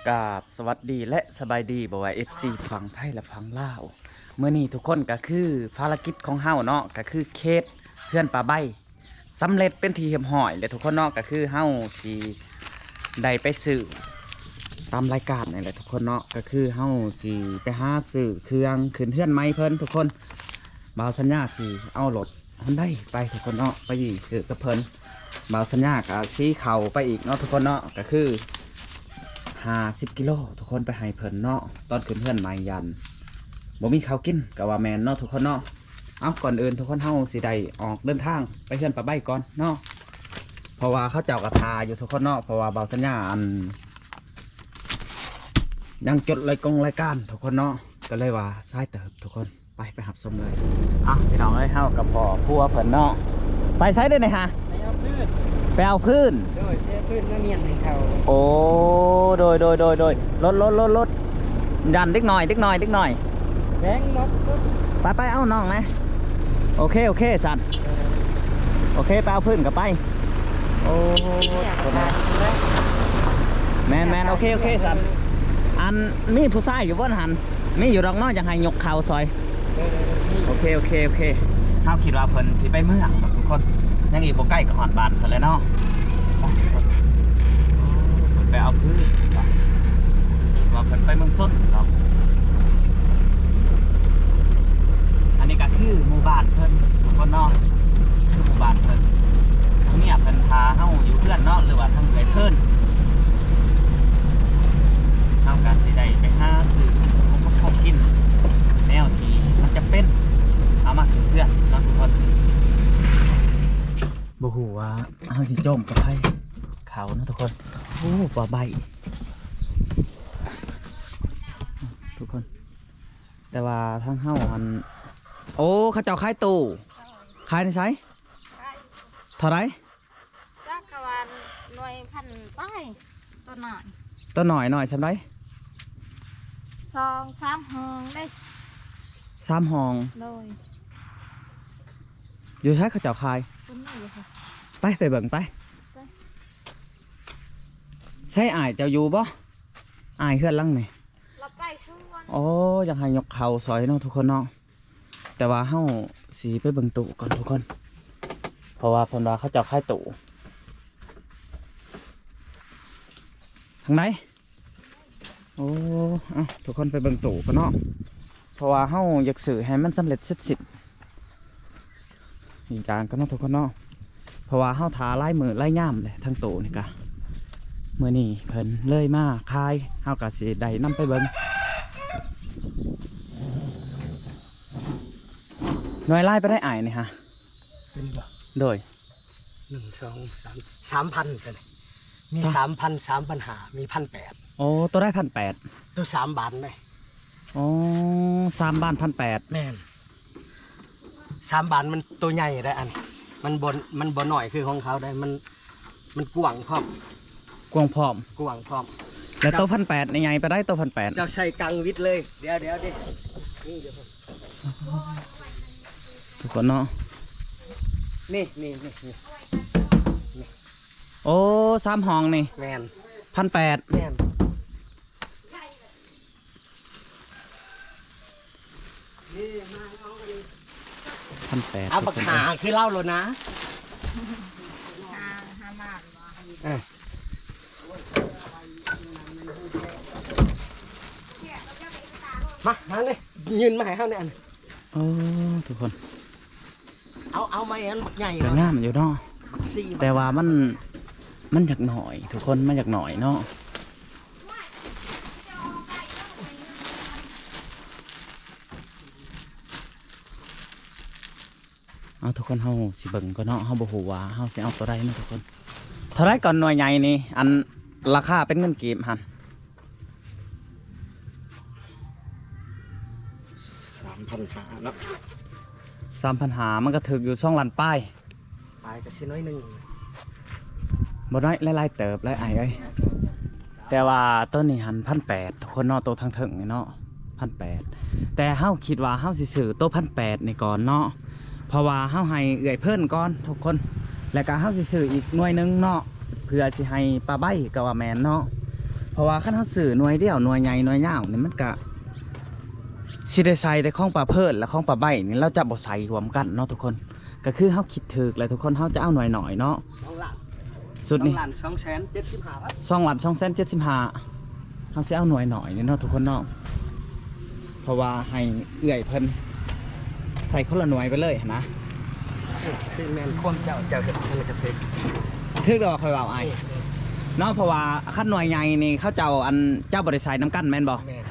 ກາບສະຫວັດດີ ແລະ ສະບາຍດີ ບໍ່ວ່າ ເອັຟຊີ ຝັ່ງໄທ ແລະ ຝັ່ງລາວ. ມື້ນີ້ທຸກຄົນກໍຄື ພາລະກິດຂອງເຮົາເນາະ ກໍຄືເຂດເຮືອນປ່າໃບ ສຳເລັດເປັນທີ່ຮຽບຮ້ອຍແລ້ວທຸກຄົນເນາະ. ກໍຄືເຮົາຊິໄດ້ໄປຊື້ຕາມລາຍການນີ້ແຫຼະທຸກຄົນເນາະ. ກໍຄືເຮົາຊິໄປຫາຊື້ເຄື່ອງຂຶ້ນເຮືອນໃໝ່ເພິ່ນທຸກຄົນ. ບ່າວສັນຍາຊິເອົາລົດ ຮອນໄດໄປທຸກຄົນເນາະ ໄປຊື້ກັບເພິ່ນ. ບ່າວສັນຍາກໍຊິເຂົ້າໄປອີກເນາະທຸກຄົນເນາະ ກໍຄືຫ້າສິບກິໂລທຸກຄົນ ໄປໃຫ້ເພິ່ນເນາະ. ຕອນຂຶ້ນເຮືອນໃໝ່ຢ້ານບໍ່ມີເຂົ້າກິນກໍວ່າແມ່ນເນາະທຸກຄົນເນາະ. ເອົາ ກ່ອນອື່ນທຸກຄົນ ເຮົາຊິໄດ້ອອກເດີນທາງໄປເຮືອນປ້າໃບກ່ອນເນາະ ເພາະວ່າເຂົາເຈົ້າກໍຖ້າຢູ່ທຸກຄົນເນາະ. ເພາະວ່າບ່າວສັນຍາ ອັນ ຍັງຈົດລາຍກງລາຍການທຸກຄົນເນາະ ກໍເລີຍວ່າສາຍເຕີບທຸກຄົນ. ໄປ ໄປຮັບຊົມເລີຍ. ເອົ້າ ພີ່ນ້ອງເອີຍ ເຮົາກັບພໍ່ຄົວເພິ່ນເນາະ. ໄປໃສເດ້ນີ້ຫະ? ໄປເອົາພື້ນ ໄປເອົາພື້ນ. ໂດຍ ໄປເອົາພື້ນມາມ້ຽນໃຫ້ເຂົາ. ໂອ້ ໂດຍ ໂດຍ ໂດຍ ໂດຍ. ລົດ ລົດ ລົດ ລົດ. ຢ້ານເດັກນ້ອຍ ເດັກນ້ອຍ ເດັກນ້ອຍ. ແບງລົດ ໄປ ໄປ ເອົານ້ອງນະ. ໂອເຄ ໂອເຄ ສັນ. ເອີ ໂອເຄ ໄປເອົາພື້ນກໍໄປ. ໂອ້ ແມ່ນໆ ໂອເຄ ໂອເຄ ສັນ. ອັນ ມີຜູ້ຊາຍຢູ່ບໍ່ຫັ້ນ? ມີຢູ່ດອກເນາະ ຢາກໃຫ້ຍົກເຂົ້າຊ່ອຍ. ໂອເຄ ໂອເຄ ໂອເຄ. ເຮົາຄິດວ່າເພິ່ນຊິໄປເມືອງທຸກຄົນ ຍັງອີກບໍ່ໄກກໍຮອດບ້ານເພິ່ນແລ້ວເນາະ. ໄປ ເພິ່ນໄປເອົາພື້ນ ວ່າເພິ່ນໄປເມືອງຊົນເນາະ. ອັນນີ້ກໍຄືໝູ່ບ້ານເພິ່ນທຸກຄົນເນາະ ຄືໝູ່ບ້ານເພິ່ນ. ເມຍເພິ່ນຖ້າເຮົາຢູ່ເຮືອນເນາະ ຫຼືວ່າທາງເອື້ອຍເພິ່ນ ເຮົາກໍຊິໄດ້ໄປຫາຊື້ຂອງກິນ ແນວທີ່ມັນຈຳເປັນ ເອົາມາຂຶ້ນເຮືອນເນາະທຸກຄົນ. ບໍ່ຮູ້ວ່າເຮົາຊິໂຈມກັບໃຜເຂົ້າເນາະທຸກຄົນ. ໂອ້ ປ່າໃບທຸກຄົນ. ແຕ່ວ່າທາງເຮົາຫັ້ນ ໂອ້ ເຂົາເຈົ້າຂາຍຕູ້. ຂາຍໃນໃສ? ເທົ່າໃດ? ຈັກກະວ່າໜ່ວຍພັນປາຍ ຕົວນ້ອຍ. ຕົວນ້ອຍ ນ້ອຍສ່ຳໃດ? ສອງສາມຫ້ອງເດ້. ສາມຫ້ອງ. ໂດຍ. ຢູ່ໃສເຂົາເຈົ້າຂາຍ? ເພິ່ນມີຢູ່. ໄປ ໄປເບິ່ງໄປ. ໄປ. ໃສອ້າຍເຈົ້າຢູ່ບໍ່? ອ້າຍເຮືອນຫຼັງນີ້ ລະໄປສວນ. ໂອ້ ຢາກໃຫ້ຍົກເຂົ້າຊ່ອຍເນາະທຸກຄົນເນາະ. ແຕ່ວ່າເຮົາຊິໄປເບິ່ງຕູ້ກ່ອນທຸກຄົນ ເພາະວ່າເພິ່ນວ່າເຂົາເຈົ້າຂາຍຕູ້. ທາງໃດ? ໂອ້ ເອົ້າ ທຸກຄົນໄປເບິ່ງຕູ້ກ່ອນເນາະ ເພາະວ່າເຮົາຢາກຊື້ໃຫ້ມັນສຳເລັດເສັດສິ້ນ. ອີກຢ່າງກໍເນາະທຸກຄົນເນາະ ເພາະວ່າເຮົາຖ້າຫຼາຍມື້ຫຼາຍຍາມແຫຼະ ທັງຕູ້ນີ້ກະ ມື້ນີ້ເພິ່ນເລີຍມາຂາຍ ເຮົາກະຊິໄດ້ນຳໄປເບິ່ງ. ໜ່ວຍຫຼາຍປານໃດອ້າຍນີ້ຫະ? ຕົວນີ້ບໍ່? ໂດຍ. ໜຶ່ງ ສອງ ສາມ ສາມພັນ ຕົວນີ້. ມີສາມພັນ ສາມພັນຫ້າ ມີພັນແປດ. ໂອ້ ຕົວໃດພັນແປດ? ຕົວສາມບານເດ້. ອໍ ສາມບານພັນແປດ. ແມ່ນ. ສາມບານມັນໂຕໃຫຍ່ໄດ໋ອັນ ມັນບໍ່ ມັນບໍ່ນ້ອຍຄືຂອງເຂົາໄດ໋ ມັນ ມັນກວ້າງພ້ອມ. ກວ້າງພ້ອມ. ກວ້າງພ້ອມ. ແລ້ວໂຕພັນແປດນີ້ໃຫຍ່ປານໃດ ໂຕພັນແປດ? ເຈົ້າໃສ່ກັງວິດເລີຍ. ດຽວ ດຽວ ດຽວ ນີ້ດຽວ ທຸກຄົນເນາະ. ນີ້ ນີ້ ນີ້ ນີ້ ນີ້. ໂອ້ ສາມຫ້ອງນີ້. ແມ່ນ. ພັນແປດ. ແມ່ນ. ພັນແປດ. ເອົາບັກຫາຄືເລົ່າໂລດນະ. ຫາ ຫາມາກບໍ່? ເອີ ມາ ຫານີ້ ຍື່ນມາໃຫ້ເຮົາແດ່ອັນ. ໂອ້ ທຸກຄົນ. ເອົາ ເອົາໄມ້ອັນບັກໃຫຍ່ ກໍງາມຢູ່ເນາະ ບັກຊີ ແຕ່ວ່າມັນ ມັນຢາກໜ້ອຍທຸກຄົນ ມັນຢາກໜ້ອຍເນາະ. ເອົາ ທຸກຄົນ ເຮົາຊິເບິ່ງກ່ອນເນາະ ເຮົາບໍ່ຮູ້ວ່າເຮົາຊິເອົາຕົວໃດເນາະທຸກຄົນ. ເທົ່າໃດກ່ອນໜ່ວຍໃຫຍ່ນີ້ ອັນລາຄາເປັນເງິນກີບຫັ້ນ? ສາມພັນຫ້າເນາະ. ສາມພັນຫ້າ ມັນກໍຖືກຢູ່ສອງລ້ານປາຍ. ປາຍກໍຊິໜ້ອຍໜຶ່ງ. ບໍ່ນ້ອຍ ຫຼາຍໆເຕີບຫຼາຍອ້າຍເອີຍ. ແຕ່ວ່າໂຕນີ້ຫັ້ນ ພັນແປດ ທຸກຄົນເນາະ ໂຕທາງເທິງນີ້ເນາະ ພັນແປດ. ແຕ່ເຮົາຄິດວ່າເຮົາຊິຊື້ໂຕພັນແປດນີ້ກ່ອນເນາະ ເພາະວ່າເຮົາໃຫ້ເອື້ອຍເພິ່ນກ່ອນທຸກຄົນ ແລ້ວກະເຮົາຊິຊື້ອີກໜ່ວຍໜຶ່ງເນາະ ເພື່ອຊິໃຫ້ປ້າໃບກໍວ່າແມ່ນເນາະ. ເພາະວ່າຄັນເຮົາຊື້ໜ່ວຍດຽວ ໜ່ວຍໃຫຍ່ ໜ່ວຍຍາວນີ້ ມັນກະຊິໄດ້ໃສ່ແຕ່ຂອງປ້າເພີນ ແລະ ຂອງປ້າໃບນີ້ ລາວຈະບໍ່ໃສ່ຮ່ວມກັນເນາະທຸກຄົນ. ກະຄືເຮົາຄິດຖືກແລ້ວທຸກຄົນ ເຮົາຈະເອົາໜ່ວຍນ້ອຍເນາະ ສອງລ້ານ ຊຸດນີ້ ສອງລ້ານສອງແສນເຈັດສິບຫ້າພັນ ສອງລ້ານສອງແສນເຈັດສິບຫ້າ ເຮົາຊິເອົາໜ່ວຍນ້ອຍນີ້ເນາະທຸກຄົນເນາະ. ເພາະວ່າໃຫ້ເອື້ອຍເພິ່ນໃສ່ຄົນລະໜ່ວຍໄປເລີຍຫັ້ນນະ. ຄືແມ່ນຄວາມເຈົ້າ ເຈົ້າເຮັດມັນກະຖືກ ຖືກແລ້ວວ່າຂ້ອຍເວົ້າອ້າຍ ເອີ ເນາະ. ເພາະວ່າຄັນໜ່ວຍໃຫຍ່ນີ້ເຂົາເຈົ້າ ອັນ ເຈົ້າບໍ່ໄດ້ໃສ່ນຳກັນແມ່ນບໍ່? ແມ່ນ.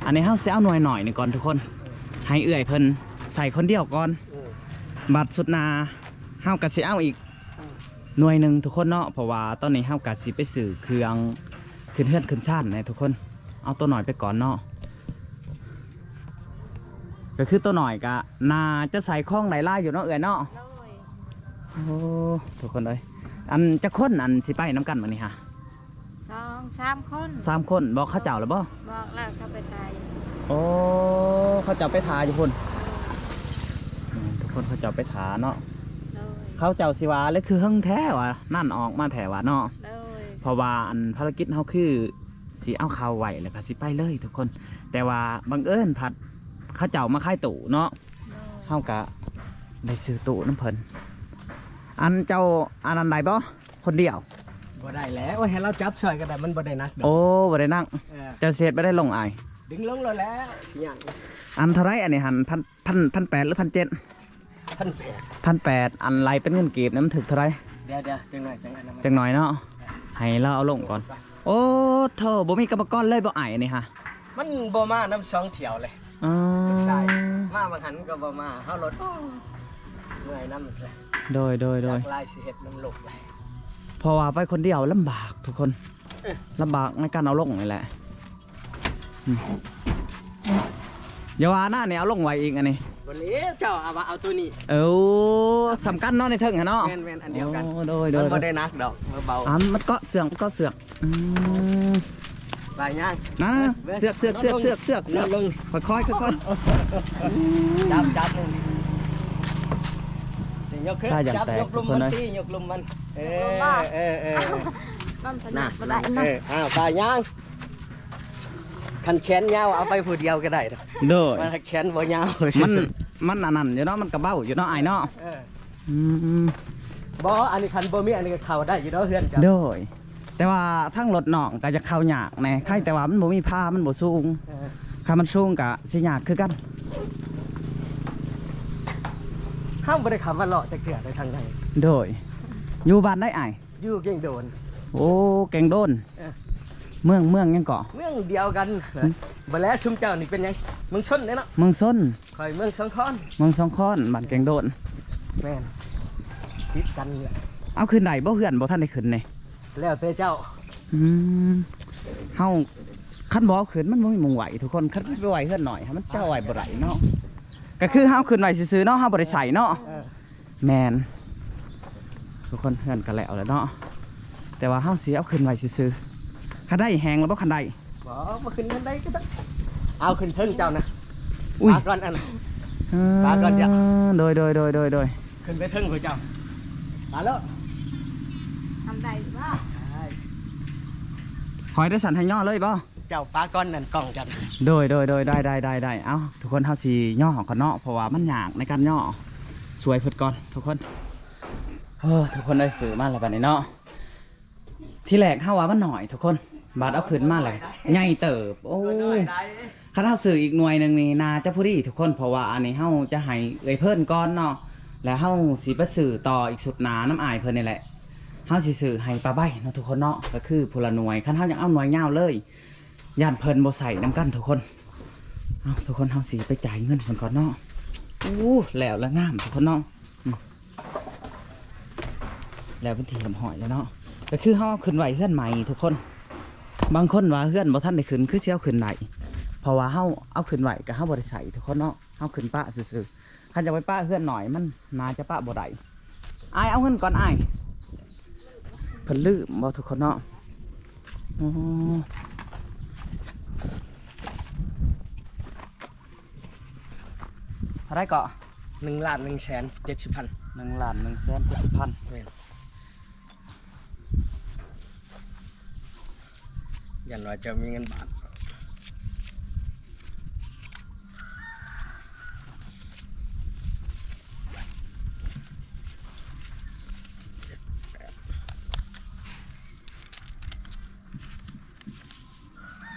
ອັນນີ້ເຮົາຊິເອົາໜ່ວຍນ້ອຍນີ້ກ່ອນທຸກຄົນ ເອີ ໃຫ້ເອື້ອຍເພິ່ນໃສ່ຄົນດຽວກ່ອນ ເອີ ບັດຊຸດໜ້າເຮົາກະຊິເອົາອີກ ໜ່ວຍໜຶ່ງທຸກຄົນເນາະ. ເພາະວ່າຕອນນີ້ເຮົາກະຊິໄປຊື້ເຄື່ອງຂຶ້ນເຮືອນຂຶ້ນຊານແດ່ທຸກຄົນ ເອົາໂຕນ້ອຍໄປກ່ອນເນາະ. ກະຄືໂຕນ້ອຍກະໜ້າຈະໃສ່ຂອງໄດ້ຫຼາຍຢູ່ເນາະເອື້ອຍເນາະ. ໂດຍ. ໂອ້ ທຸກຄົນເອີຍ ອັນຈັກຄົນ ອັນຊິໄປນຳກັນມື້ນີ້ຫະ? ສອງສາມຄົນ ສາມຄົນ. ບອກເຂົາເຈົ້າແລ້ວບໍ່? ບອກແລ້ວ ເຂົາໄປຖ່າຍ. ໂອ້ ເຂົາເຈົ້າໄປຖ້າຢູ່ພຸ້ນ. ໂດຍ. ອືມ ທຸກຄົນເຂົາເຈົ້າໄປຖ້າເນາະ. ໂດຍ. ເຂົາເຈົ້າຊິວ່າ ແລະ ຄືເຫິງແທ້ວ່າ ນັ້ນອອກມາແທ້ວ່າເນາະ. ໂດຍ. ເພາະວ່າອັນພາລະກິດເຮົາຄືຊິເອົາເຂົ້າໄວ້ ແລ້ວກະຊິໄປເລີຍທຸກຄົນ ແຕ່ວ່າບັງເອີນພັດເຂົາເຈົ້າມາຂາຍຕູ້ເນາະ. ໂດຍ. ເຮົາກະໄດ້ຊື້ຕູ້ນຳເພິ່ນ. ອັນເຈົ້າອັນນັ້ນໄດ້ບໍ່? ຄົນດຽວ ບໍ່ໄດ້ແຫຼະ ໂອ້ຍ ໃຫ້ລາວຈັບຊ່ອຍກະໄດ້ ມັນບໍ່ໄດ້ໜັກດອກ. ໂອ້ ບໍ່ໄດ້ໜັກ. ເອີ ເຈົ້າຊິເຮັດແບບໃດລົງອ້າຍ? ດຶງລົງໂລດແຫຼະ ຊິຍາກ. ອັນເທົ່າໃດອັນນີ້ຫັ້ນ? ພັນ ພັນ ພັນແປດ ຫຼື ພັນເຈັດ? ພັນແປດ ພັນແປດ. ອັນໄລ່ເປັນເງິນກີບນີ້ມັນຖືກເທົ່າໃດ? ດຽວໆ ຈັກໜ້ອຍ ຈັກໜ້ອຍເນາະ ໃຫ້ລາວເອົາລົງກ່ອນ. ໂອ້ໂທ້ ບໍ່ມີກຳມະກອນເລີຍບໍ່ອ້າຍ ອັນນີ້ຫະ? ມັນບໍ່ມານຳສອງຖ້ຽວເລີຍ. ອໍ ໃຊ່ ມາບາງຫັ້ນກະບໍ່ມາ ເຮົາລົດ ໂອ້ ເມື່ອຍນຳ. ໂດຍ ໂດຍ ໂດຍ. ຈັກລາຍຊິເຮັດນຳລູກໄດ້ ເພາະວ່າໄປຄົນດຽວລຳບາກທຸກຄົນ. ເອີ ລຳບາກໃນການເອົາລົງນີ້ແຫຼະ. ອືມ ຢ່າວ່ານະ ນີ້ເອົາລົງໄວ້ອີກອັນນີ້. ບໍ່ແລ້ວ ເຈົ້າເອົາວ່າເອົາໂຕນີ້. ເອີ ໂອ້ ສຳຄັນເນາະ ໃນເທິງຫັ້ນເນາະ. ແມ່ນໆ ອັນດຽວກັນ. ໂອ້ ໂດຍ ໂດຍ ມັນບໍ່ໄດ້ໜັກດອກ ເບົາໆ. ອ່າ ມັນເກາະເຊືອກ ມັນເກາະເຊືອກ. ອືມ ໄປຍ່າງ ນະ ເຊືອກ ເຊືອກ ເຊືອກ ເຊືອກ ເຊືອກ ລົງ ຄ່ອຍໆ ຄ່ອຍໆ. ຈັບ ຈັບລົງ ຍົກຂຶ້ນ ຈັບ ຍົກລຸ່ມມັນ ຕີ ຍົກລຸ່ມມັນ. ເອີ ຍົກລຸ່ມມັນ ເອີ ເອີ ມັນຖະໜັດບໍ່ໄດ້ເນາະ. ເອີ ອ້າວ ໄປຍ່າງ. ຄັນແຂນຍາວເອົາໄປຜູ້ດຽວກະໄດ້. ໂດຍ. ມັນແຂນບໍ່ຍາວ ມັນ ມັນອັນນັ້ນຢູ່ເນາະ ມັນກະເບົາຢູ່ເນາະອ້າຍເນາະ. ເອີ ອືມ ບໍ່ ອັນນີ້ຄັນບໍ່ມີອັນນີ້ກະເຂົ້າໄດ້ຢູ່ເນາະເຮືອນເຈົ້າ. ໂດຍ. ແຕ່ວ່າທາງລົດນ້ອງກະຢາກເຂົ້າຍາກແດ່ ໃຄ່ແຕ່ວ່າມັນບໍ່ມີພາ ມັນບໍ່ສູງ. ເອີ ຄັນມັນສູງກະຊິຍາກຄືກັນ. ເຮົາບໍ່ໄດ້ເຂົ້າມາເລາະຈັກເທື່ອໃນທາງໃດ. ໂດຍ. ຢູ່ບ້ານໃດອ້າຍ? ຢູ່ແກ້ງໂດນ. ໂອ້ ແກ້ງໂດນ. ເອີ ເມືອງ ເມືອງຫຍັງເກາະ? ເມືອງດຽວກັນ. ຫືມ ບໍ່ແລະ ຊຸມເຈົ້ານີ້ເປັນຫຍັງ? ເມືອງຊົນເດ້ເນາະ. ເມືອງຊົນ. ຂ້ອຍເມືອງສອງຄອນ. ເມືອງສອງຄອນ ບ້ານແກ້ງໂດນ. ແມ່ນ ຕິດກັນແຫຼະ. ເອົາຂຶ້ນໄດ້ບໍ່? ເຮືອນບໍ່ທັນໄດ້ຂຶ້ນເດ້. ແລ້ວແຕ່ເຈົ້າ. ອືມ ເຮົາ ຄັນບໍ່ເອົາຂຶ້ນມັນບໍ່ມີໝ່ອງໄວ້ທຸກຄົນ. ຄັນໄປໄວ້ເຮືອນນ້ອຍ ມັນຈະໄວ້ບໍ່ໄດ້ເນາະ. ກະຄືເຮົາຂຶ້ນໄວ້ຊື່ໆເນາະ ເຮົາບໍ່ໄດ້ໃຊ້ເນາະ. ເອີ ແມ່ນ ທຸກຄົນ ເຮືອນກະແລ້ວແລ້ວເນາະ ແຕ່ວ່າເຮົາຊິເອົາຂຶ້ນໄວ້ຊື່ໆ. ຄັນໄດ້ແຮງແລ້ວບໍ່? ຄັນໄດ້ ບໍ່ ບໍ່ຂຶ້ນຄັນໄດ້ກະໄດ້. ເອົາຂຶ້ນເທິງເຈົ້ານະ. ອຸ້ຍ ປາກ່ອນອັນນະ. ເອີ ປາກ່ອນເຈົ້າ. ໂດຍ ໂດຍ ໂດຍ ໂດຍ ໂດຍ. ຂຶ້ນໄປເທິງພຸ້ນເຈົ້າ. ປາໂລດ. ທຳໄດ້ບໍ່? ໄດ້. ຂ້ອຍໄດ້ສັ່ນໃຫ້ຍໍເລີຍບໍ່? ເຈົ້າປາກ່ອນນັ້ນກ້ອງຈັນ. ໂດຍ ໂດຍ ໂດຍ ໄດ້ ໄດ້ ໄດ້ ໄດ້. ເອົ້າ ທຸກຄົນ ເຮົາຊິຍໍກ່ອນເນາະ ເພາະວ່າມັນຍາກໃນການຍໍ. ຊ່ວຍເພິ່ນກ່ອນທຸກຄົນ. ເອີ ທຸກຄົນເອີຍ ຊື້ມາແລ້ວບາດນີ້ເນາະ. ທີແລກເຮົາວ່າມັນໜ້ອຍທຸກຄົນ ບາດເອົາຂຶ້ນມາແລ້ວໃຫຍ່ເຕີບ. ໂອ້ຍ ຄັນເຮົາຊື້ອີກໜ່ວຍໜຶ່ງນີ້ໜ້າຈະພໍດີທຸກຄົນ ເພາະວ່າອັນນີ້ເຮົາຈະໃຫ້ເອື້ອຍເພິ່ນກ່ອນເນາະ ແລ້ວເຮົາຊິໄປຊື້ຕໍ່ອີກຊຸດໜ້ານຳອ້າຍເພິ່ນນີ້ແຫຼະ. ເຮົາຊິຊື້ໃຫ້ປ້າໃບເນາະທຸກຄົນເນາະ ກະຄືຜູ້ລະໜ່ວຍ. ຄັນເຮົາຢາກເອົາໜ່ວຍຍາວເລີຍ ຢ້ານເພິ່ນບໍ່ໃສ່ນຳກັນທຸກຄົນ. ເອົາ ທຸກຄົນ ເຮົາຊິໄປຈ່າຍເງິນເພິ່ນກ່ອນເນາະ. ໂອ້ ແລ້ວລະງາມທຸກຄົນເນາະ. ອືມ ແລ້ວເປັນທີ່ຮຽບຮ້ອຍແລ້ວເນາະ. ກະຄືເຮົາເອົາຂຶ້ນໄວ້ເຮືອນໃໝ່ທຸກຄົນ. ບາງຄົນວ່າເຮືອນບໍ່ທັນໄດ້ຂຶ້ນ ຄືຊິເອົາຂຶ້ນໄດ້ ເພາະວ່າເຮົາເອົາຂຶ້ນໄວ້ກະເຮົາບໍ່ໄດ້ໃຊ້ທຸກຄົນເນາະ ເຮົາຂຶ້ນປະຊື່ໆ. ຄັນຢາກໄປປະເຮືອນນ້ອຍ ມັນໜ້າຈະປະບໍ່ໄດ້. ອ້າຍເອົາເງິນກ່ອນອ້າຍ. ເພິ່ນລືມບໍ່ທຸກຄົນເນາະ? ໂອ້ ເທົ່າໃດເກາະ? ໜຶ່ງລ້ານໜຶ່ງແສນເຈັດສິບພັນ. ໜຶ່ງລ້ານໜຶ່ງແສນເຈັດສິບພັນ. ແມ່ນ. ຢ້ານວ່າເຈົ້າມີເງິນບາດ.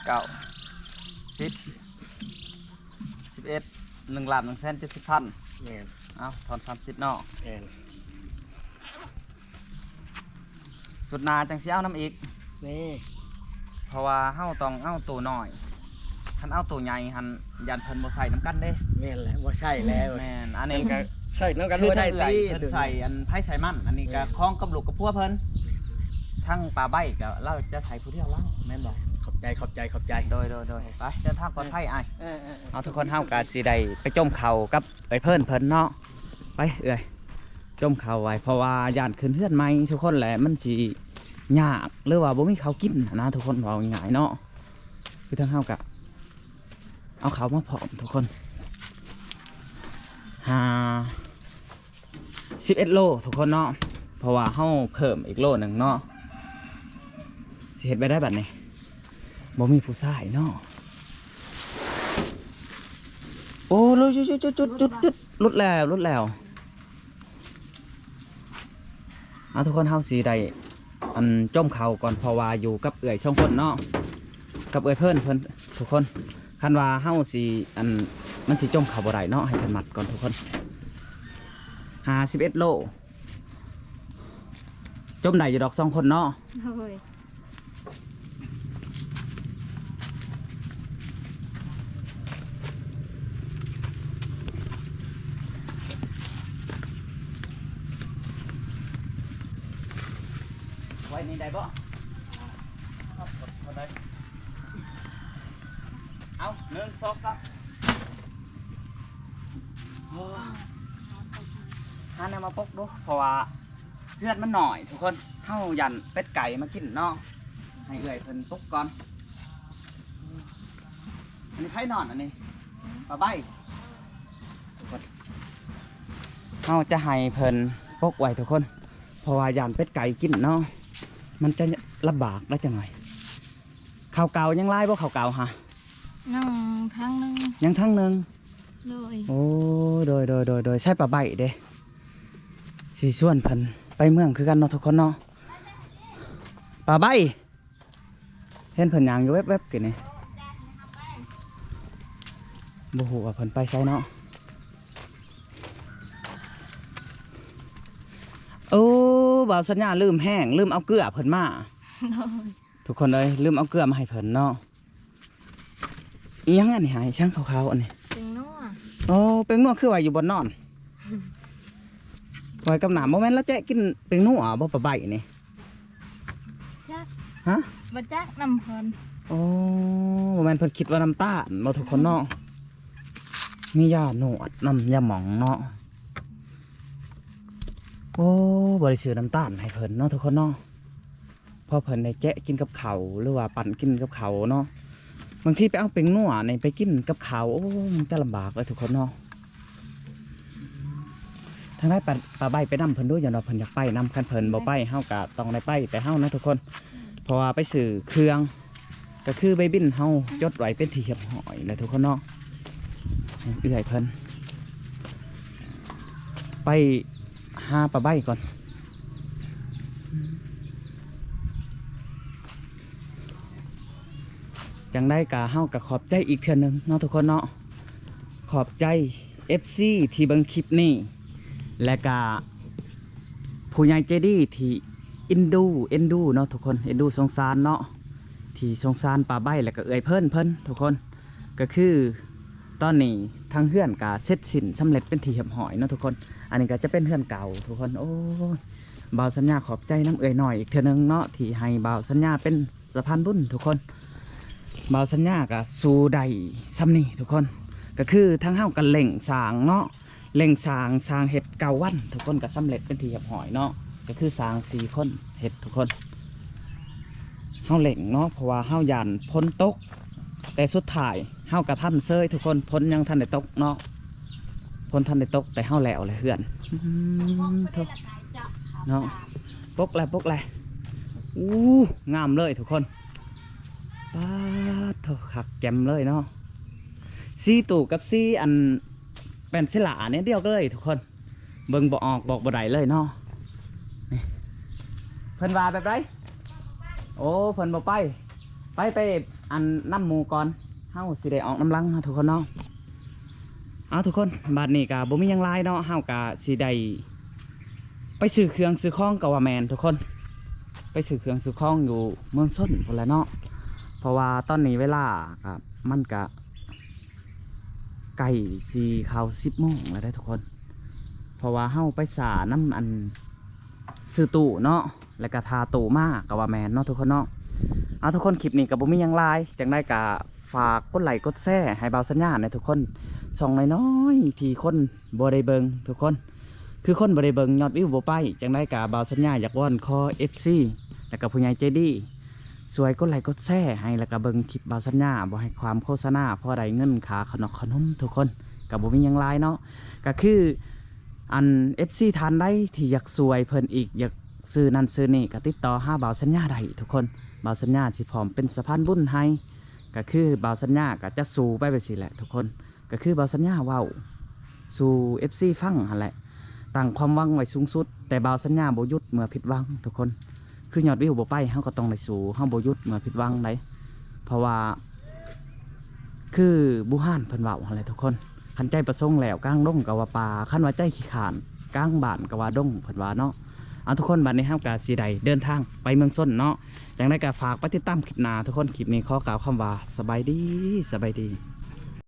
ເກົ້າ ສິບ ສິບເອັດ ໜຶ່ງລ້ານໜຶ່ງແສນເຈັດສິບພັນ. ແມ່ນ. ເອົາ ທອນສາມສິບເນາະ. ແມ່ນ. ສຸດໜ້າຈັ່ງຊິເອົານຳອີກ. ນີ້ ເພາະວ່າເຮົາຕ້ອງເອົາໂຕນ້ອຍ ຄັນເອົາໂຕໃຫຍ່ຫັ້ນ ຢ້ານເພິ່ນບໍ່ໃຊ້ນຳກັນເດ້. ແມ່ນແຫຼະ ບໍ່ໃຊ້ແລ້ວ. ແມ່ນ. ອັນນີ້ ມັນກໍໃຊ້ນຳກັນບໍ່ໄດ້ຕິ ເພິ່ນໃຊ້ອັນໃຜໃຊ້ມັນ. ອັນນີ້ກໍ ແມ່ນ ຂອງກັບລູກກັບຜົວເພິ່ນ. ແມ່ນໆ. ທັງປາໃບກໍລາວຈະໃຊ້ຜູ້ດຽວລາວ ແມ່ນບໍ່? ຂອບໃຈ ຂອບໃຈ ຂອບໃຈ. ໂດຍ ໂດຍ ໂດຍ. ໄປ ເດີນທາງປອດໄພອ້າຍ. ເອີ ເອີ ເອີ ເອົາ ທຸກຄົນ ເຮົາກໍຊິໄດ້ໄປຈົ່ມເຂົ້າກັບເອື້ອຍເພິ່ນເພິ່ນເນາະ. ໄປເອື້ອຍ ຈົ່ມເຂົ້າໄວ້ ເພາະວ່າຢ້ານຂຶ້ນເຮືອນໃໝ່ທຸກຄົນແຫຼະ ມັນຊິຍາກ ຫຼືວ່າບໍ່ມີເຂົ້າກິນຫັ້ນນະທຸກຄົນ ເວົ້າງ່າຍໆເນາະ. ຄືທາງເຮົາກະເອົາເຂົ້າມາພ້ອມທຸກຄົນ ຫ້າ ສິບເອັດໂລທຸກຄົນເນາະ ເພາະວ່າເຮົາເພີ່ມອີກໂລໜຶ່ງເນາະ. ຊິເຮັດແບບໃດບັດນີ້ ບໍ່ມີຜູ້ຊາຍເນາະ. ໂອ້ ຫຼຸດ ຫຼຸດ ຫຼຸດ ຫຼຸດ ຫຼຸດແລ້ວ ຫຼຸດແລ້ວ. ເອົາ ທຸກຄົນ ເຮົາຊິໄດ້ ອັນ ຈົ່ມເຂົ້າກ່ອນ ເພາະວ່າຢູ່ກັບເອື້ອຍສອງຄົນເນາະ ກັບເອື້ອຍເພິ່ນ ເພິ່ນ ທຸກຄົນ. ຄັນວ່າເຮົາຊິ ອັນ ມັນຊິຈົ່ມເຂົ້າບໍ່ໄດ້ເນາະ ໃຫ້ເພິ່ນມັດກ່ອນທຸກຄົນ. ຫ້າສິບເອັດໂລ ຈົ່ມໄດ້ຢູ່ດອກສອງຄົນເນາະ. ໂດຍ. ໄວ້ນີ້ໄດ້ບໍ່? ເອົາ ໜຶ່ງ ສອງ ສາມ ໂອ້ຍ ຫາແນວມາປົກດູ ເພາະວ່າ ເຮືອນມັນໜ້ອຍທຸກຄົນ ເຮົາຢ້ານເປັດໄກ່ມາກິນເນາະ. ໃຫ້ເອື້ອຍເພິ່ນປຸກກ່ອນ. ອັນນີ້ໃຜນອນ ອັນນີ້ ປາໃບ. ເຮົາຈະໃຫ້ເພິ່ນປົກໄວ້ທຸກຄົນ ເພາະວ່າຢ້ານເປັດໄກ່ກິນເນາະ ມັນຈະລຳບາກໄດ໋ຈັກໜ້ອຍ. ເຂົ້າເກົ່າຍັງຫຼາຍບໍ່ ເຂົ້າເກົ່າຫະ? ຍັງຖັງໜຶ່ງ. ຍັງຖັງໜຶ່ງ. ໂດຍ. ໂອ້ ໂດຍ ໂດຍ ໂດຍ ໂດຍ. ໃຊ້ປາໃບເດ້ ຊິຊວນເພິ່ນໄປເມືອງຄືກັນເນາະທຸກຄົນເນາະ. ປາໃບ ເຫັນເພິ່ນຍ່າງຢູ່ແວບໆກີ້ນີ້ ບໍ່ຮູ້ວ່າເພິ່ນໄປໃສເນາະ. ໂອ້ ບ່າວສັນຍາລືມແຮງ ລືມເອົາເກືອເພິ່ນມາ. ໂດຍ. ທຸກຄົນເອີຍ ລືມເອົາເກືອມາໃຫ້ເພິ່ນເນາະ. ອີຫຍັງອັນນີ້ຫາ ອີຫຍັງຂາວໆ ອັນນີ້? ແປ້ງນົວ. ໂອ້ ແປ້ງນົວ ຄືວ່າຢູ່ບ່ອນນອນ ໄວ້ກັບນ້ຳ. ບໍ່ແມ່ນລາວແຈະກິນແປ້ງນົວບໍ່ ປາໃບນີ້? ຈັກ. ຮະ? ບໍ່ຈັກນຳເພິ່ນ. ໂອ້ ບໍ່ແມ່ນເພິ່ນຄິດວ່ານ້ຳຕານບໍ່ ທຸກຄົນເນາະ. ມີຢານວດນຳ ຢາໝອງເນາະ. ໂອ້ ບໍ່ໄດ້ຊື້ນ້ຳຕານໃຫ້ເພິ່ນເນາະ ທຸກຄົນເນາະ. ພໍເພິ່ນໄດ້ແຈະກິນກັບເຂົ້າ ຫຼືວ່າປັ້ນກິນກັບເຂົ້າເນາະ. ບາງທີໄປເອົາແປ້ງນົວນີ້ໄປກິນກັບເຂົ້າ ໂອ້ ມັນຈະລຳບາກເລີຍທຸກຄົນເນາະ. ທາງໃດ ປາ ປາໃບໄປນຳເພິ່ນດູ ຢ້ານວ່າເພິ່ນຢາກໄປນຳ. ຄັນເພິ່ນບໍ່ໄປ ເຮົາກະຕ້ອງໄດ້ໄປແຕ່ເຮົານະທຸກຄົນ ເພາະວ່າໄປຊື້ເຄື່ອງ ກໍຄືໃບບິນເຮົາຈົດໄວ້ເປັນທີ່ຮຽບຮ້ອຍແລ້ວທຸກຄົນເນາະ. ໃຫ້ເອື້ອຍເພິ່ນໄປຫາປາໃບກ່ອນ. ຈັ່ງໃດກະເຮົາກະຂອບໃຈອີກເທື່ອໜຶ່ງເນາະທຸກຄົນເນາະ. ຂອບໃຈ ເອັຟຊີ ທີ່ເບິ່ງຄລິບນີ້ ແລະກະຜູ້ໃຫຍ່ໃຈດີທີ່ເອັນດູ ເອັນດູເນາະທຸກຄົນ ເອັນດູສົງສານເນາະ ທີ່ສົງສານປາໃບ ແລະກະເອື້ອຍເພິ່ນເພິ່ນທຸກຄົນ. ກໍຄືຕອນນີ້ທາງເຮືອນກະເສັດສິ້ນສຳເລັດເປັນທີ່ຮຽບຮ້ອຍເນາະທຸກຄົນ. ອັນນີ້ກະຈະເປັນເຮືອນເກົ່າທຸກຄົນ. ໂອ້ຍ ບ່າວສັນຍາຂອບໃຈນຳເອື້ອຍນ້ອຍອີກເທື່ອໜຶ່ງເນາະ ທີ່ໃຫ້ບ່າວສັນຍາເປັນ ສະພານບຸນທຸກຄົນ. ບ່າວສັນຍາກະສູ້ໄດ້ຊ່ຳນີ້ທຸກຄົນ. ກະຄືທາງເຮົາກະເລັ່ງສ້າງເນາະ ເລັ່ງສ້າງ ສ້າງເຮັດເກົ້າວັນ ທຸກຄົນກະສຳເລັດເປັນທີ່ຮຽບຮ້ອຍເນາະ. ກະຄືສ້າງສີ່ຄົນເຮັດທຸກຄົນ. ເຮົາເລັ່ງເນາະ ເພາະວ່າເຮົາຢ້ານຝົນຕົກ ແຕ່ສຸດທ້າຍເຮົາກະທັນເຊີຍທຸກຄົນ. ຝົນຍັງທັນໄດ້ຕົກເນາະ ຝົນທັນໄດ້ຕົກ ແຕ່ເຮົາແລ້ວແຫຼະເຮືອນ. ອືມ ໂທ້ ເນາະ ປົກແລ້ວ ປົກແລ້ວ. ອູ້ ງາມເລີຍທຸກຄົນ. ປາດໂທ້ ຄັກແຈ່ມເລີຍເນາະ ສີຕູ້ກັບສີອັນແປ້ນສີຫຼ້ານີ້ດຽວກັນເລີຍທຸກຄົນ ເບິ່ງບໍ່ອອກບອກບໍ່ໄດ້ເລີຍເນາະ. ນີ້ ເພິ່ນວ່າແບບໃດ? ໂອ້ ເພິ່ນບໍ່ໄປ ໄປ ໄປອັນນຳໝູ່ກ່ອນ ເຮົາຊິໄດ້ອອກນຳຫຼັງເນາະທຸກຄົນເນາະ. ເອົາທຸກຄົນ ບາດນີ້ກະບໍ່ມີຫຍັງຫຼາຍເນາະ ເຮົາກະຊິໄດ້ໄປຊື້ເຄື່ອງຊື້ຂອງ ກະວ່າແມ່ນທຸກຄົນ ໄປຊື້ເຄື່ອງຊື້ຂອງຢູ່ເມືອງຊົນພຸ້ນແຫຼະເນາະ ເພາະວ່າຕອນນີ້ເວລາກະ ມັນກະໃກ້ຊິເຂົ້າສິບໂມງແລ້ວເດ້ທຸກຄົນ ເພາະວ່າເຮົາໄປຊ້ານຳອັນຊື້ຕູ້ເນາະ ແລ້ວກະຖ້າຕູ້ມາກະວ່າແມ່ນເນາະທຸກຄົນເນາະ. ເອົາທຸກຄົນ ຄລິບນີ້ກະບໍ່ມີຫຍັງຫຼາຍ ຈັ່ງໃດກະຝາກກົດໄລ້ກົດແຊໃຫ້ບ່າວສັນຍາແດ່ທຸກຄົນ ຊ່ອງນ້ອຍໆທີ່ຄົນບໍ່ໄດ້ເບິ່ງທຸກຄົນ ຄືຄົນບໍ່ໄດ້ເບິ່ງ ຍອດວິວບໍ່ໄປ ຈັ່ງໃດກະບ່າວສັນຍາຢາກວອນຂໍເອັຟຊີ ແລ້ວກະຜູ້ໃຫຍ່ໃຈດີ ຊ່ວຍກົດໄລ້ກົດແຊໃຫ້ ແລ້ວກະເບິ່ງຄລິບບ່າວສັນຍາ ບໍ່ໃຫ້ຄວາມໂຄສະນາ ພໍໄດ້ເງິນຄ່າເຂົ້າໜອກເຂົ້າໜົມທຸກຄົນ ກະບໍ່ມີຫຍັງຫຼາຍເນາະ ກະຄື ອັນເອັຟຊີທ່ານໃດທີ່ຢາກຊ່ວຍເພິ່ນອີກ ຢາກຊື້ນັ້ນຊື້ນີ້ ກະຕິດຕໍ່ຫາບ່າວສັນຍາໄດ້ທຸກຄົນ ບ່າວສັນຍາຊິພ້ອມເປັນສະພານບຸນໃຫ້ ກະຄືບ່າວສັນຍາກະຈະສູ້ໄປແບບຊີ້ແຫຼະທຸກຄົນ ກະຄືບ່າວສັນຍາເວົ້າສູ່ເອັຟຊີຟັງຫັ້ນແຫຼະ ຕັ້ງຄວາມຫວັງໄວ້ສູງສຸດ ແຕ່ບ່າວສັນຍາບໍ່ຢຸດເມື່ອຜິດຫວັງທຸກຄົນ ຄືຍອດວິວບໍ່ໄປ ເຮົາກະຕ້ອງໄດ້ສູ້ ເຮົາບໍ່ຢຸດເມື່ອຜິດຫວັງໃດ ເພາະວ່າ ຄືບູຮານເພິ່ນເວົ້າຫັ້ນແຫຼະທຸກຄົນ ຄັນໃຈປະສົງແລ້ວກາງດົງກະວ່າປ່າ ຄັນວ່າໃຈຂີ້ຄ້ານກາງບ້ານກະວ່າດົງ ເພິ່ນວ່າເນາະ. ເອົາທຸກຄົນ ບາດນີ້ເຮົາກະຊິໄດ້ເດີນທາງໄປເມືອງຊົນເນາະ ຈັ່ງໃດກະຝາກໄປຕິດຕາມຄລິບໜ້າທຸກຄົນ ຄລິບນີ້ຂໍກ່າວຄຳວ່າສະບາຍດີ ສະບາຍດີ.